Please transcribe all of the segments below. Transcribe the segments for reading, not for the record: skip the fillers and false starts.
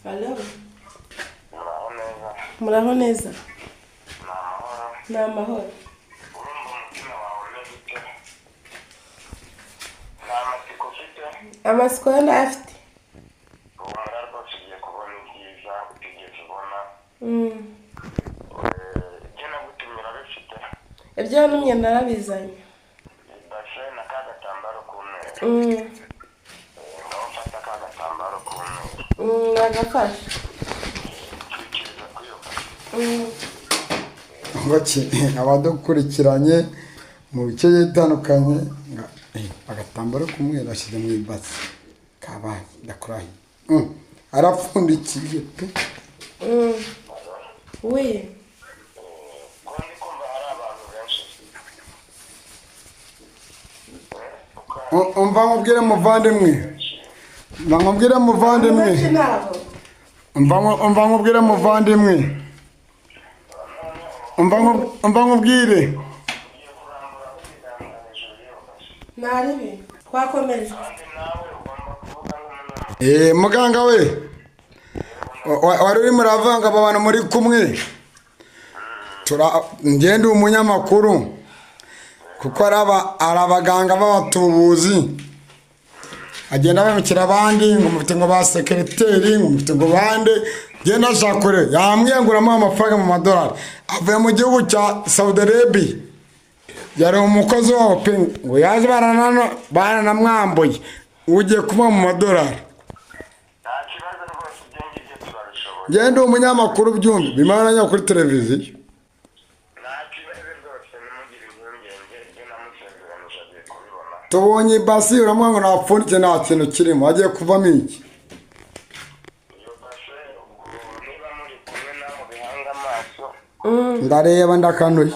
Alo. Muraho neza. Ni amahoro. Amatsiko yo ndayafite. Ibyo wantumye narabizanye. Nagafashe. Abadukurikiranye mu bice bitandukanye, agatambaro k'umweru ashyize mu ibasi kabaye ndakurahiye, arapfundikiye pe. We umva nkubwire muvandimwe, nkubwire muvandimwe, umva nkubwire muvandimwe, umva nkubwire. Naribi twakomeje. Muganga we wari urimo uravanga aba bantu muri kumwe, ngende umunyamakuru kuko ari abaganga b'abatubuzi agenda bamukira abandi ngo mufite ngo ba sekereteri, ngo mufite ngo bande. Genda ashakure yamwenguramo amafaranga mu madolari, avuye mu gihugu cya Saudi Arabia, yari umukozi wabo pe, ngo yaje baranamwambuye, ugiye kuba mu madolari. Genda umunyamakuru byumve bimana kuri televiziyo. Tubonye ibasi uramwanga ngo napfundike nta kintu kirimo, agiye kuvamo iki? Ndareba ndakanuye.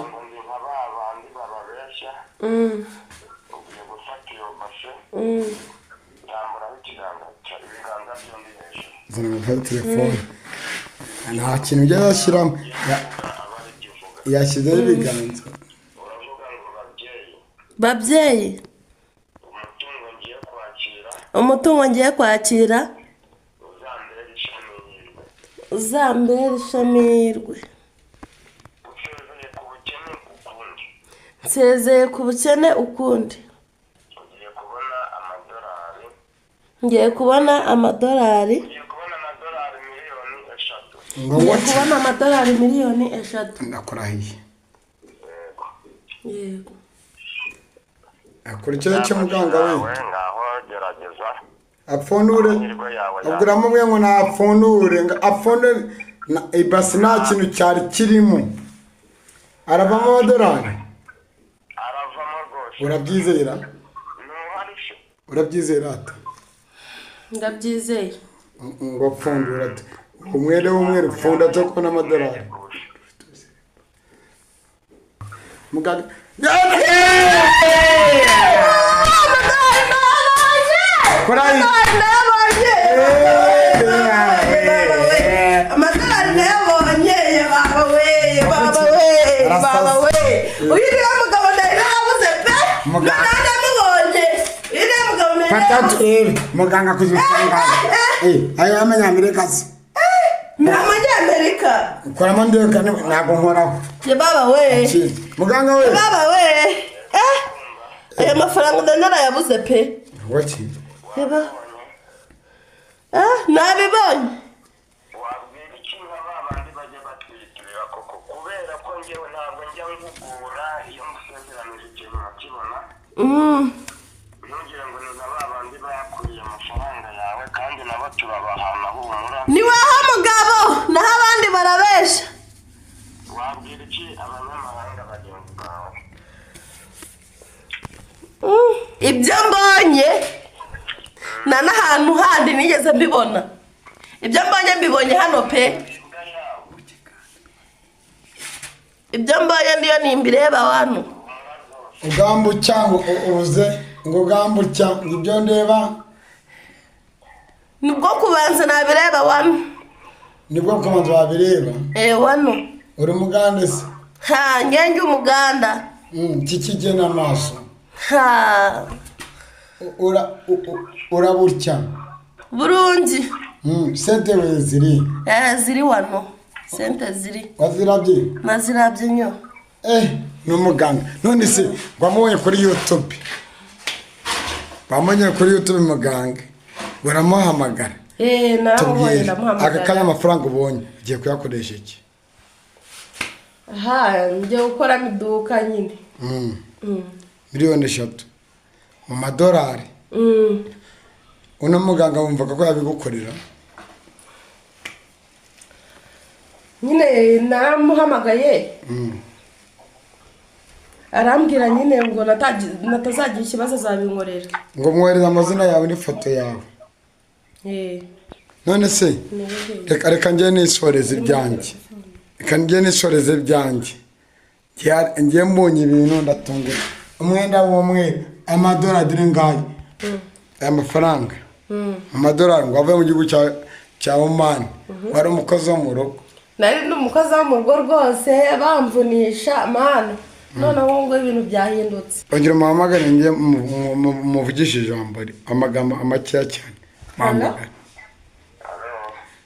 Telefone nta kintu ujya yashyiramo, yashyizeho ibiganza. Babyeyi, umutungo ngiye kwakira uzambere ishamirwe. Nsezeye ku bukene ukundi. Ngiye kubona amadolari. Ngiye kubona amadolari 3 miliyoni. Ndakurahiye. Yego. Akurikira cyo muganga we. Apfundure. Ubwira mumwe ngo napfundure, ngo apfundure ibasi nta kintu cyari kirimo. Aravamo amadolari. Aravamo rwose. Urabyizera? Urabyizera ate? Ndabyizeye. Ngo apfundure ate? Umwere w'umweru pfunda cyo kubona amadolari. Muganga amadolari ndayabonye, baba we, baba we, baba we. Uyu niwe mugabo nari narabuze pe, noneho ndamubonye. Uyu niwe mugabo nari narabuze. Muganga kuzitangaza ayo y'amanyamerika se? Ni amanyamerika. Ukoramo ndeka ntabwo nkoraho. Ye baba we. Muganga we. Baba we. Aya mafaranga nari narayabuze pe. Waki? Yeba. Nabibonye. Wabwira iki nka ba bandi bajya batwitirira koko? Kubera ko njyewe ntabwo njya ngugura iyo ngusezeranije ikintu nkakibona. Ntugire ngo ni nka ba bandi bakuriye amafaranga yawe, kandi nabo turabahana humura. Ni wowe mugabo, naho abandi barabesha. Wabwira iki abanyamahanga bagenzi bawe? Ibyo mbonye nta n'ahantu handi nigeze mbibona. Ibyo mbonye mbibonye hano pe. Ibyo mbonye niyo nimbireba hano. Ugambucya ngo ubuze, ngo ugambucya ngo ibyo ndeba. Nibwo kubanza nabireba wano. Nibwo kubanza wabireba? Wano. Uri mugande se? Ha, ngenge umuganda. Kikigena amaso. Ha. Uraburya. Burungi. Sente we ziri? Ziri wano sente ziri. Wazirabye? Nazirabye nyo. Ni umuganga none se wamubonye kuri YouTube? Wamubonye kuri YouTube muganga uramuhamagara? Naramubonye ndamuhamagara. Aka kanya amafaranga ubonye ugiye kuyakoresha iki? Aha ngiye gukoramo iduka nyine. 3 miliyoni mu madolari. Uno muganga wumvaga ko yabigukorera? Nyine naramuhamagaye arambwira nyine ngo natazagira ikibazo azabinkorera. Ngo mwohereze amazina yawe n'ifoto yawe. None se reka njye nisoreze ibyanjye. Reka njye nisoreze ibyanjye. Ngiye mbonye ibintu ndatungura. Umwenda w'umweru amadolari ngayo. Aya mafaranga. Amadolari ngo avuye mu gihugu cya Oman. Wari umukozi wo mu rugo. Nari ndi umukozi wo mu rugo rwose bamvunisha mana. Noneho ngo ibintu byahindutse. Ongera umuhamagare ngiye muvugishe ijambo amagambo makeya cyane. Muhamagare.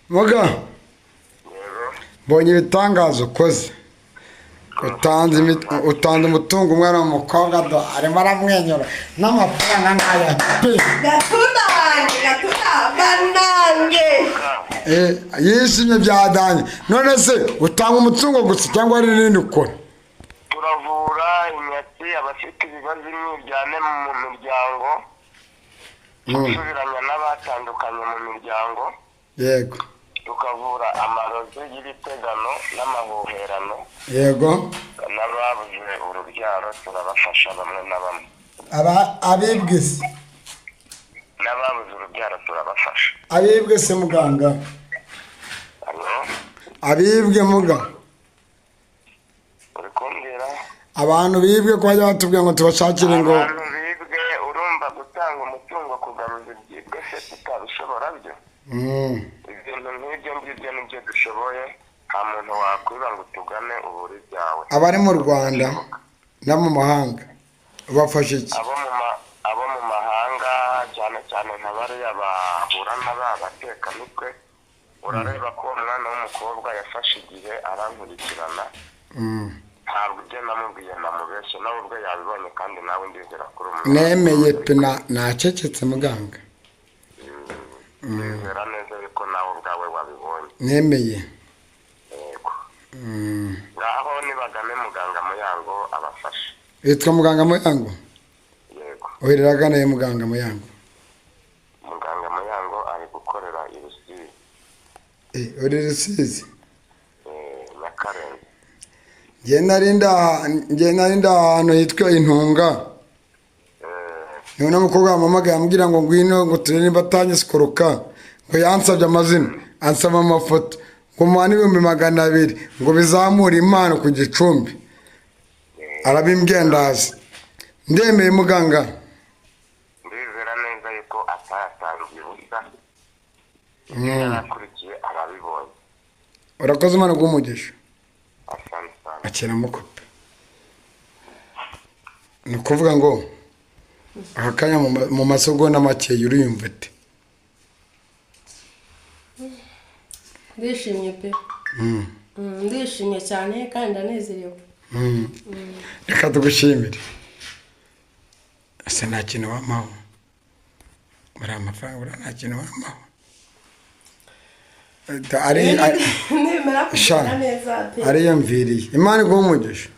Muga. Mbonye ibitangazo ukoze. Utanze umutungo umwana w'umukobwa do arimo aramwenyura n'amafaranga nkaya pe. Gatuna wanjye, gatuna banange. Yishimye byadanye. None se utanga umutungo gusa cyangwa ari nini ukora? Turavura inyatsi abafite ibibazo imyiryane mu miryango, gusubiranya n'abatandukanye mu miryango. Yego. Tukavura amarozi y'ibitegano n'amahuherano. Yego. N'ababuze urubyaro turabafasha bamwe na bamwe. Abibwe se? N'ababuze urubyaro turabafasha. Abibwe se muganga? Abibwe muga? Uri kumbwira? Abantu bibwe ko bajya batubwira ngo tubashakire ngo abantu bibwe, urumva gutanga umutungo kugaruza ibyibwe se tutabishobora byo? Ibintu nk'ibyo ngibyo nibyo dushoboye, nta muntu wakwiba ngo tugane uburi byawe. Abari mu Rwanda no mu mahanga bafashe iki? Abo mu mahanga cyane cyane nka bariya bahura n'ababatekamitwe, urareba ko umwana w'umukobwa yafashe igihe arankurikirana. Ntabwo ibyo namubwiye namubeshye, nawe ubwe yabibonye kandi nawe ndizera kuri umwe. Nemeye pe nacecetse muganga. Ndizera neza yuko nawe ubwawe wabibonye. Nemeye. Yego. Ngaho nibagane muganga Muyango abafashe. Yitwa muganga Muyango? Yego. Oherera agana ye muganga Muyango. Muganga Muyango ari gukorera i Rusizi. Uri Rusizi? Nyakarenzo. Nge nari nda ahantu hitwa Intunga. None umukobwa wampamagaye ambwira ngo ngwino ngo turebe niba atanyisikoroka, ngo yansabye amazina, ansaba amafoto, ngo muhane 200,000 ngo bizamure impano ku gicumbi. Arabimbwiye ndaza. Ndemeye muganga. Ndizera neza yuko atayatangiye ubusa. Yarakurikiye arabibonye. Urakoze Imana iguhe umugisha. Asante sana. Akira mukope. Ni ukuvuga ngo aka kanya mu masegonda make uriyumva ute? Ndishimye pe. Ndishimye cyane kandi ndanezerewe. Reka tugushimire. Ese nta kintu wampaho? Buriya amafaranga buriya nta kintu wampaho? Nemera kugira neza pe. Ariyumviriye. Imana iguhe umugisha.